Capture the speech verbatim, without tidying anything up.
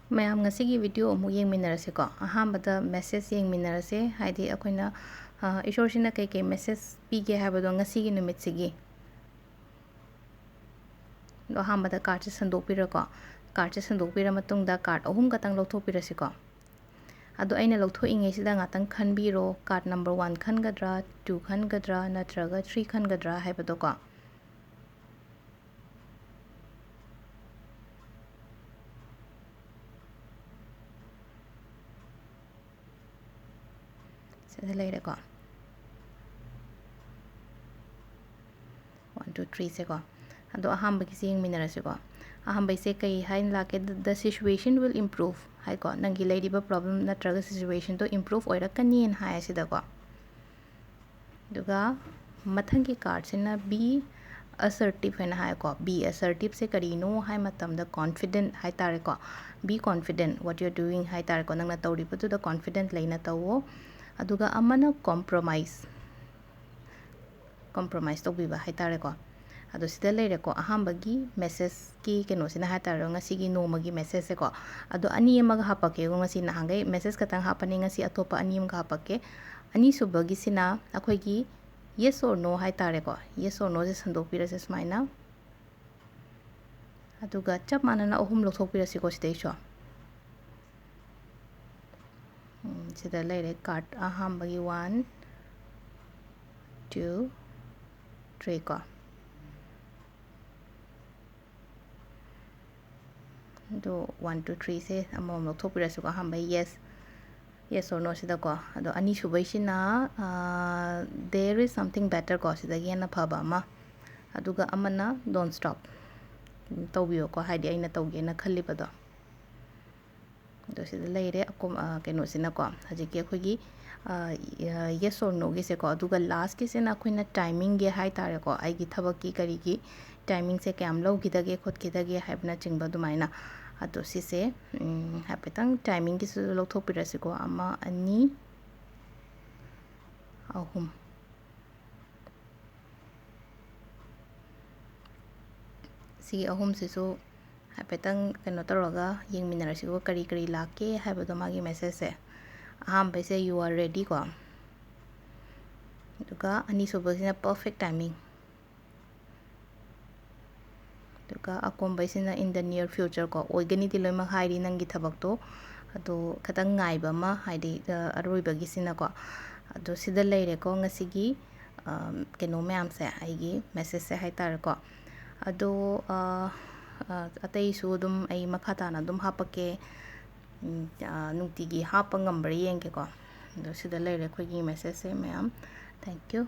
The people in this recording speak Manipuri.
ꯃꯌꯥꯝ, ꯉꯁꯤꯒꯤ video ꯑꯃꯨꯛ ꯌꯦꯡꯃꯤꯟꯅꯔꯁꯤꯀꯣ꯫ ꯑꯍꯥꯟꯕꯗ message ꯌꯦꯡꯃꯤꯟꯅꯔꯁꯦ, ꯍꯥꯏꯗꯤ ꯑꯩꯈꯣꯏꯅ, ꯑ, ꯏꯁꯣꯔꯁꯤꯅ ꯀꯩꯀꯩ message ꯄꯤꯒꯦ ꯍꯥꯏꯕꯗꯣ ꯉꯁꯤꯒꯤ ꯅꯨꯃꯤꯠꯁꯤꯒꯤ꯫ ꯑꯗꯣ ꯑꯍꯥꯟꯕꯗ cardꯁꯦ ꯁꯟꯗꯣꯛꯄꯤꯔꯣꯀꯣ꯫ Cardꯁꯦ ꯁꯟꯗꯣꯛꯄꯤꯔ ꯃꯇꯨꯡꯗ card ꯑꯍꯨꯝ ꯈꯛꯇꯪ ꯂꯧꯊꯣꯛꯄꯤꯔꯁꯤꯀꯣ꯫ ꯑꯗꯣ ꯑꯩꯅ ꯂꯧꯊꯣꯛꯏꯉꯩꯁꯤꯗ ꯉꯥꯛꯇꯪ ꯈꯟꯕꯤꯔꯣ, card number one ꯈꯟꯒꯗ꯭ꯔꯥ, two ꯈꯟꯒꯗ꯭ꯔꯥ, ꯅꯠꯇ꯭ꯔꯒ three ꯈꯟꯒꯗ꯭ꯔꯥ ꯍꯥꯏꯕꯗꯣꯀꯣ꯫ ꯁꯤꯗ ꯂꯩꯔꯦꯀꯣ꯫ One, two, threeꯁꯦꯀꯣ꯫ ꯑꯗꯣ ꯑꯍꯥꯟꯕꯒꯤꯁꯦ ꯌꯦꯡꯃꯤꯟꯅꯔꯁꯤꯀꯣ꯫ ꯑꯍꯥꯟꯕꯩꯁꯦ ꯀꯩ ꯍꯥꯏꯅ ꯂꯥꯛꯀꯦ? "The situation will improve" ꯍꯥꯏꯀꯣ꯫ ꯅꯪꯒꯤ ꯂꯩꯔꯤꯕ problem ꯅꯠꯇ꯭ꯔꯒ situationꯗꯣ improve ꯑꯣꯏꯔꯛꯀꯅꯤꯅ ꯍꯥꯏ ꯁꯤꯗꯀꯣ꯫ ꯑꯗꯨꯒ ꯃꯊꯪꯒꯤ cardꯁꯤꯅ "Be assertive" ꯍꯥꯏꯅ ꯍꯥꯏꯀꯣ꯫ Be assertiveꯁꯦ ꯀꯔꯤꯅꯣ ꯍꯥꯏ ꯃꯇꯝꯗ confident ꯍꯥꯏ ꯇꯥꯔꯦꯀꯣ꯫ Be confident what you're doing ꯍꯥꯏ ꯇꯥꯔꯦꯀꯣ꯫ ꯅꯪꯅ ꯇꯧꯔꯤꯕꯗꯨꯗ confident ꯂꯩꯅ ꯇꯧꯋꯣ꯫ ꯑꯗꯨꯒ ꯑꯃꯅ compromise, compromise ꯇꯧꯕꯤꯕ ꯍꯥꯏ ꯇꯥꯔꯦꯀꯣ꯫ ꯑꯗꯣ ꯁꯤꯗ ꯂꯩꯔꯦꯀꯣ, ꯑꯍꯥꯟꯕꯒꯤ messageꯀꯤ ꯀꯩꯅꯣꯁꯤꯅ ꯍꯥꯏ ꯇꯥꯔꯦ, ꯉꯁꯤꯒꯤ ꯅꯣꯡꯃꯒꯤ messageꯁꯦꯀꯣ꯫ ꯑꯗꯣ ꯑꯅꯤ ꯑꯃꯒ ꯍꯥꯞꯄꯛꯀꯦꯀꯣ꯫ ꯉꯁꯤ ꯅꯍꯥꯟꯈꯩ message ꯈꯛꯇꯪ ꯍꯥꯞꯄꯅꯤ, ꯉꯁꯤ ꯑꯇꯣꯞꯄ ꯑꯅꯤ ꯑꯃꯒ ꯍꯥꯞꯄꯛꯀꯦ꯫ ꯑꯅꯤꯁꯨꯕꯒꯤꯁꯤꯅ ꯑꯩꯈꯣꯏꯒꯤ yes or no ꯍꯥꯏ ꯇꯥꯔꯦꯀꯣ꯫ Yes or noꯁꯦ ꯁꯟꯗꯣꯛꯄꯤꯔꯁꯦ ꯁꯨꯃꯥꯏꯅ꯫ ꯑꯗꯨꯒ ꯆꯞ ꯃꯥꯟꯅꯅ ꯑꯍꯨꯝ ꯂꯧꯊꯣꯛꯄꯤꯔꯁꯤꯀꯣ ꯁꯤꯗꯩꯁꯨ꯫ ꯎꯝ, ꯁꯤꯗ ꯂꯩꯔꯦ card ꯑꯍꯥꯟꯕꯒꯤ one, two, three ꯀꯣ꯫ ꯑꯗꯣ one, two, threeꯁꯦ ꯑꯃꯃꯝ ꯂꯧꯊꯣꯛꯄꯤꯔꯁꯤꯀꯣ꯫ ꯑꯍꯥꯟꯕ yes, yes or no ꯁꯤꯗꯀꯣ꯫ ꯑꯗꯣ ꯑꯅꯤꯁꯨꯕꯩꯁꯤꯅ, ꯑꯥ, "There is something better" ꯀꯣ, ꯁꯤꯗꯒꯤ ꯍꯦꯟꯅ ꯐꯕ ꯑꯃ꯫ ꯑꯗꯨꯒ ꯑꯃꯅ "Don't stop" ꯇꯧꯕꯤꯌꯣꯀꯣ, ꯍꯥꯏꯗꯤ ꯑꯩꯅ ꯇꯧꯒꯦꯅ ꯈꯜꯂꯤꯕꯗꯣ꯫ ꯑꯗꯣ ꯁꯤꯗ ꯂꯩꯔꯦ ꯑꯀꯣꯝ-, ꯑ, ꯀꯩꯅꯣꯁꯤꯅꯀꯣ, ꯍꯧꯖꯤꯛꯀꯤ ꯑꯩꯈꯣꯏꯒꯤ, ꯑ, yes or noꯒꯤꯁꯦꯀꯣ꯫ ꯑꯗꯨꯒ lastꯀꯤꯁꯤꯅ ꯑꯩꯈꯣꯏꯅ timingꯒꯤ ꯍꯥꯏ ꯇꯥꯔꯦꯀꯣ, ꯑꯩꯒꯤ ꯊꯕꯛꯀꯤ ꯀꯔꯤꯒꯤ timingꯁꯦ ꯀꯌꯥꯝ ꯂꯧꯈꯤꯗꯒꯦ ꯈꯣꯠꯈꯤꯗꯒꯦ ꯍꯥꯏꯕꯅꯆꯤꯡꯕ ꯑꯗꯨꯃꯥꯏꯅ꯫ ꯑꯗꯣ ꯁꯤꯁꯦ, ꯎꯝ, ꯍꯥꯏꯐꯦꯠꯇꯪ timingꯒꯤꯁꯤꯁꯨ ꯂꯧꯊꯣꯛꯄꯤꯔꯁꯤꯀꯣ꯫ ꯑꯃ, ꯑꯅꯤ, ꯑꯍꯨꯝ꯫ ꯁꯤꯒꯤ ꯑꯍꯨꯝꯁꯤꯁꯨ ꯍꯥꯏꯐꯦꯠꯇꯪ ꯀꯩꯅꯣ ꯇꯧꯔꯒ ꯌꯦꯡꯃꯤꯟꯅꯔꯁꯤꯀꯣ, ꯀꯔꯤ ꯀꯔꯤ ꯂꯥꯛꯀꯦ ꯍꯥꯏꯕꯗꯣ, ꯃꯥꯒꯤ message say. ꯑꯍꯥꯟꯕꯩꯁꯦ "You are ready" ꯀꯣ, ꯑꯗꯨꯒ ꯑꯅꯤꯁꯨꯕꯁꯤꯅ "Perfect timing", ꯑꯗꯨꯒ ꯑꯀꯣꯟꯕꯩꯁꯤꯅ "In the near future" ꯀꯣ, ꯑꯣꯏꯒꯅꯤꯗꯤ ꯂꯣꯏꯅꯃꯛ ꯍꯥꯏꯔꯤ ꯅꯪꯒꯤ ꯊꯕꯛꯇꯣ, ꯑꯗꯣ ꯈꯤꯇꯪ ꯉꯥꯏꯕ ꯑꯃ, ꯍꯥꯏꯗꯤ, ꯑ, ꯑꯔꯣꯏꯕꯒꯤꯁꯤꯅꯀꯣ꯫ ꯑꯗꯣ ꯁꯤꯗ ꯂꯩꯔꯦꯀꯣ ꯉꯁꯤꯒꯤ, ꯑ, ꯀꯩꯅꯣ ꯃꯌꯥꯝꯁꯦ, ꯑꯩꯒꯤ message ꯁꯦ ꯍꯥꯏꯇꯥꯔꯦꯀꯣ꯫ ꯑꯗꯣ, ꯑ, ꯑ, ꯑꯇꯩꯁꯨ ꯑꯗꯨꯝ ꯑꯩ ꯃꯈꯥ ꯇꯥꯅ ꯑꯗꯨꯝ ꯍꯥꯞꯄꯛꯀꯦ꯫ ꯎꯝ, ꯑ, ꯅꯨꯡꯇꯤꯒꯤ ꯍꯥꯞꯄ ꯉꯝꯕ꯭ꯔꯥ ꯌꯦꯡꯒꯦꯀꯣ꯫ ꯑꯗꯣ ꯁꯤꯗ ꯂꯩꯔꯦ ꯑꯩꯈꯣꯏꯒꯤ message ꯁꯦ ꯃꯌꯥꯝ꯫ Thank you꯫